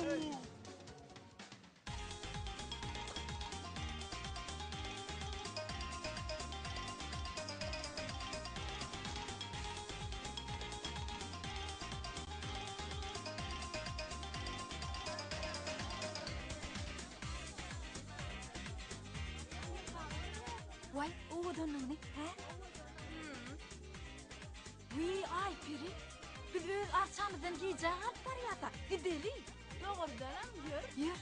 Waý, owadanlygyny, hä? Wiý, Aýperi, biz öz arçamyzdan gijä galyp barýas-a. Gideli. Dogrudanam, ýör. Ýör.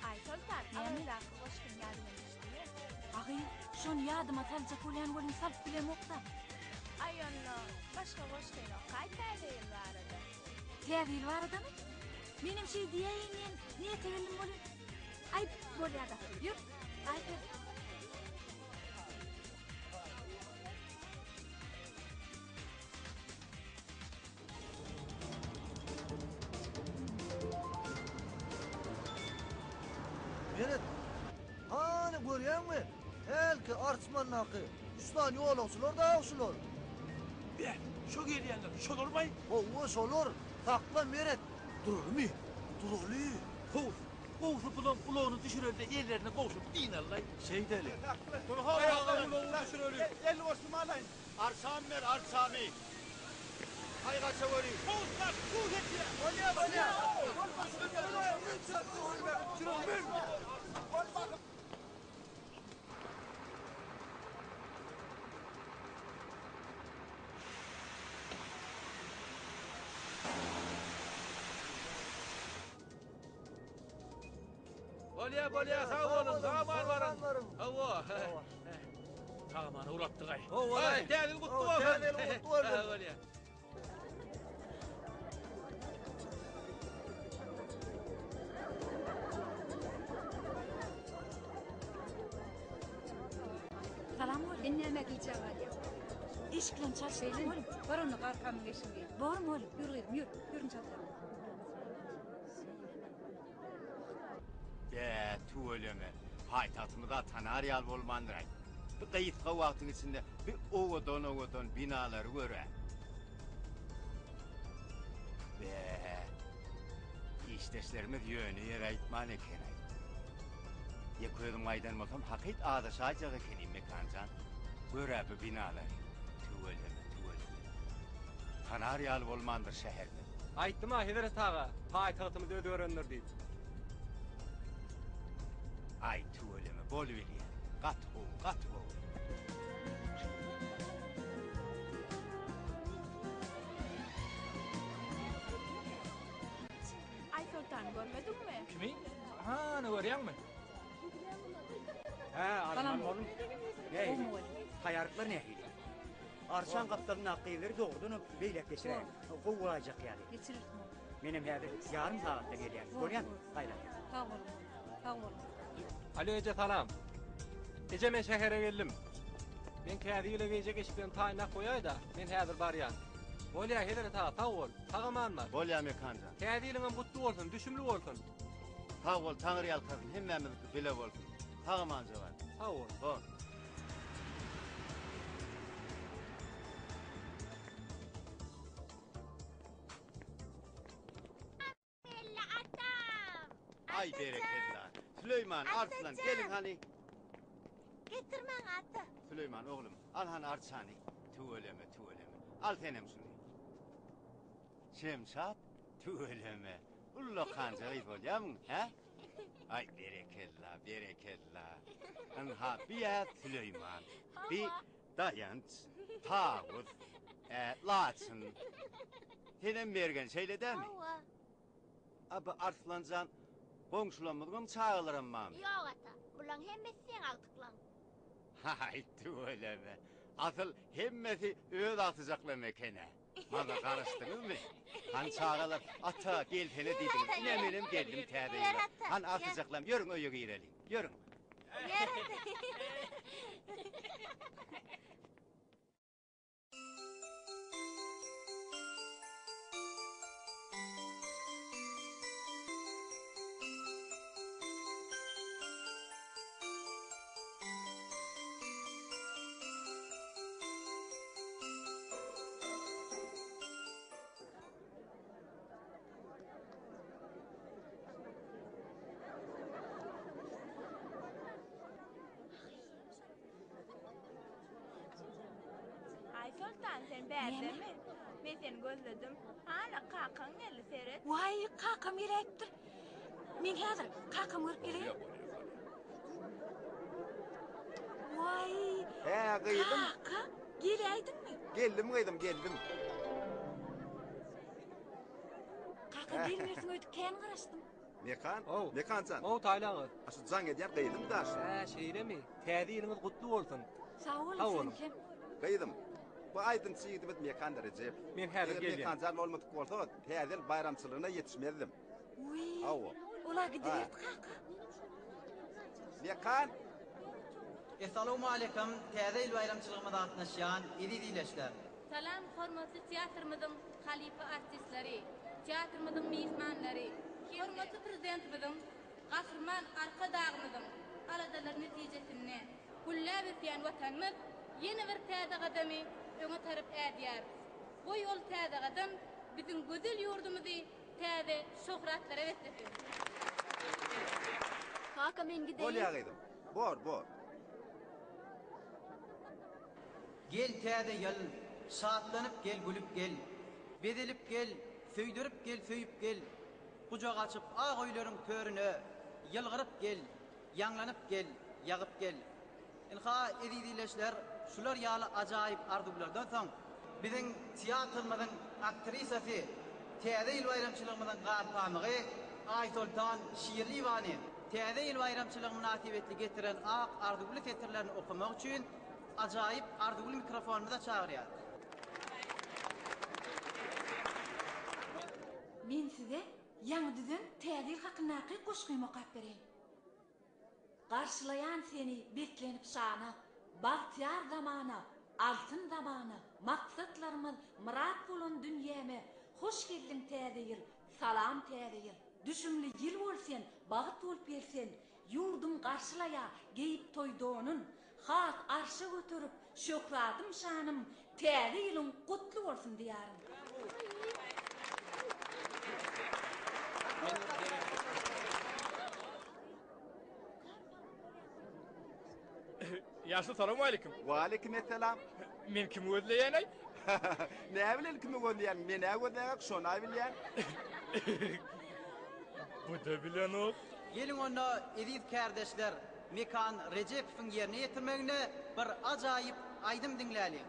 Aýsoltan, Awazdaky goşgyň ýadyňa düşdümi? A gyz, şony ýadyma saljak bolýan welin salyp bilemok-da. Aý onda, başga goşgyny okaý Täze ýyl barada. Täze ýyl baradamy? Menem şeý diýäýin diýen niýete geldim welin, aý, bolýa-da. Ýör, Aýperi. Meret, hany görýäňmi, hälki Arçmandaky üç sany ýolagçylar dagy şular. Beh, şo gelýänler şolarmaý? Hawa, şolar. Sakla, Meret. Duralymy? Duraly. Kowus, gowusy bulaň ulagyny düşüreli-de ellerine gowşuryp dynalylaý. Şeýdeli. Dur-how, Aýaga ulagyny düşüreli. El goşumy alaýyn. Arçamy ber, arçamy. Haý gaça göri. Kowus bar, suw sepýär. Bolýa, bolýa. Bolýa, bolýa, sag boluň, sag aman baryň. Hawa. Sag aman ugratdyk-aý. Hawa-laý. Aý, Täze ýyl gutly bolsun. Täze ýyl gutly bolsun. Ha, bolýa. Salam oglum. Sen nämä gijä galýaň? Eşiklerini çalşyp Şeýle, oglum. bar onda garkamyň eşigini geý. Bormy oglum? Ýür gyzym, ýür. Ýürüň çalşalyň. Bä, tüweleme, paýtagtymyz-a tanar ýaly bolmandyr-aý. Bu gysga wagtyň içinde bi owadan-owadan binalary gör-ä. Bä, işdeşlerimiz ýöne ýere aýtman eken-aý. Ýeke özüm gaýdan bolsam, hakyt azaşaýjak ekenim, Mekan jan. Gör-ä bu binalary. Tüweleme, tüweleme. Tanar ýaly bolmandyr şäherimiz. Aýtdym-a, Hezret aga, paýtagtymyz özgerendir diýip. Aý, tüweleme, bolubilýär. Gaty gowy, gaty gowy. Aýsoltany görmediňmi? Kimi? Hany görýäňmi? Hä, Arman oglum. Nähili? Taýýarlyklar nähili? Arçaň gapdalyndaky gyzlary dogrudanam beýläk geçiräýiň. Gowy bolaýjak ýaly. Geçireris oglum. Menem häzir ýarym sagatda gelýän. Bolýamy? Gaýrat. Sag boluň oglum. Sag boluň. Alo eje salam. Eje men şähere geldim. Men täze ýyla geýjek eşiklerimi taýynlap goýaýda, men häzir barýan. Bolýa Hezret aga sag bol. Sag aman bar. Bolýa Mekanjan. Täze ýylyňam gutly bolsun, düşümli bolsun. Sag bol Taňry ýalkasyn hemmämiziňki bile bolsun. Sag amanja bar. Sag bol. Bor. Bella atam. Aý berekella. Süleýman, Arslan geliň hany. Getir maňa ata. Süleýman oglum, al hany arçany. Tüweleme, tüweleme. Al senem şuny. Şemşat, tüweleme. Ullakanja gyz bolýamyň, hä? Aý berekella, berekella. Ynha, bi-ä Süleýman, bi Daýanç, Tawus, ä, Laçyn. Senem Mergen, şeýle dälmi? Hawa. A bu Arslan jan goňşularymyzyňam çagalaram barmy? Ýok ata, bulaň hemmesi seň agtyklaň. Haý, tüweleme. Asyl hemmesi öz agtyjaklaň eken-ä. Maňa garaşdyňyzmy? Hany çagalar, ata, gelsene diýdiňiz. Ine menem geldim täze ýyla. Hany agtyjaklam, ýörüň öýe gireliň. Ýörüň. Ýör ata. Aýsoltan sen bärdemi? Men seni gözledim. Hana kakaň geldi seret. Waý, kakam geläýipdir. Men häzir kakamy görüp geleýin. Waý. Hä, gyzym. Kaka, geläýdiňmi? Geldim gyzym, geldim. Kaka gelmersiň öýdüp kän garaşdym. Mekan, Mekan jan. Ow, Taýly aga. A şu jaň edýän gyzym daş. Hä, şeýlemi? Täze ýylyňyz gutly bolsun. Sag boluň, Sag boluň. siziňkem. Gyzym, bu aýdymçy ýigidimiz Mekan Rejep. Men häzir Eger gelýän. Mekan jan bolmadyk bolsa, Täze ýyl baýramçylygyna ýetişmezdim. Wiý, Hawa. ol-a gidiberdi kaka. Mekan! Essalawmaleýkum Täze ýyl baýramçylygymyza gatnaşýan eziz ildeşler! Salam hormatly teatrymyzyň halypa artistleri, teatrymyzyň myhmanlary, hormatly Prezidentimiziň, Gahryman Arkadagymyzyň aladalary netijesinde gülläp ösýän Watanymyz ýene bir täze gadamy öňe tarap ädýär. Goý ol täze gadam biziň gözel ýurdumyzy täze şöhratlara beslesin! Kaka men gideýin. Bolýa gyzym. Bor, bor. Gel täze ýyl, şatlanyp gel gülüp gel. Bezelip gel, söýdürip gel söýüp gel. Gujak açyp ak öýleriň törüne ýylgyryp gel, ýaňlanyp gel, ýagyp gel. Ynha, eziz ildeşler, şular ýaly ajaýyp arzuwlardan soň, biziň teatrymyzyň aktrisasy, Täze ýyl baýramçylygymyzyň garpamygy Aýsoltan Şirliýewany. Täze ýyl baýramçylygy mynasybetli getiren ak arzuwly setirlerini okamak üçin ajaýyp arzuwly mikrofonymyza çagyrýarys. Men size ýaňy düzen Täze ýyl hakyndaky goşgymy okap bereýin. Garşylaýan seni beslenip şana, Bagtyýar zamana, altyn zamana, Maksatlarymyz myrat bolan dünýäme Hoş geldiň Täze ýyl, salam Täze ýyl! Düşümli ýyl bol sen, bagt bolup gel sen, Ýurdum garşylaýa geýip toý donun, Has arşa göterip şöhratym şanym Täze ýylyň gutly bolsun diýarym. Ýaşuly salowmaleýkim. Waleýkim essalam. Men kimi gözleýänaý? Näbileli kimi gözleýäň, men-ä gözleýäňok, şon-a bilýän. Bu-da bilenok. Geliň onda eziz kärdeşler Mekan Rejepowyň ýerine ýetirmeginde bir ajaýyp aýdym diňläliň.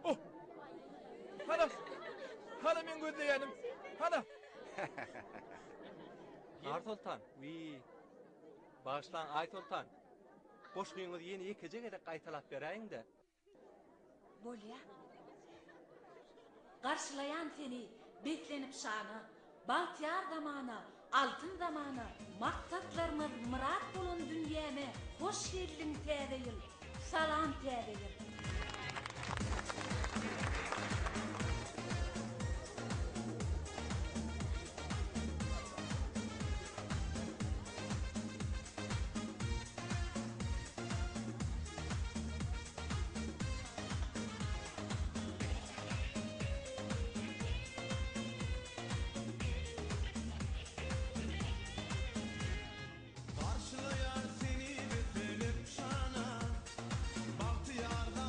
Oh! Hana! Hana meň gözleýänim! Hana! Narsoltan, wiý. Bagyşlaň, Aýsoltan. Goşgyňyzy ýene ýekeje gezek gaýtalap beräýiň-dä. Bolýa. Garşylaýan seni beslenip şana, Bagtyýar zamana, altyn zamana, Maksatlarymyz myrat bolan dünýäme Hoş geldiň Täze ýyl, salam Täze ýyl! Garşylaýar seni beslenip şana, Bagtyýar zamana.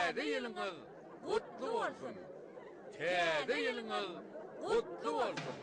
Täze ýylyňyz gutly bolsun! Täze ýylyňyz gutly bolsun!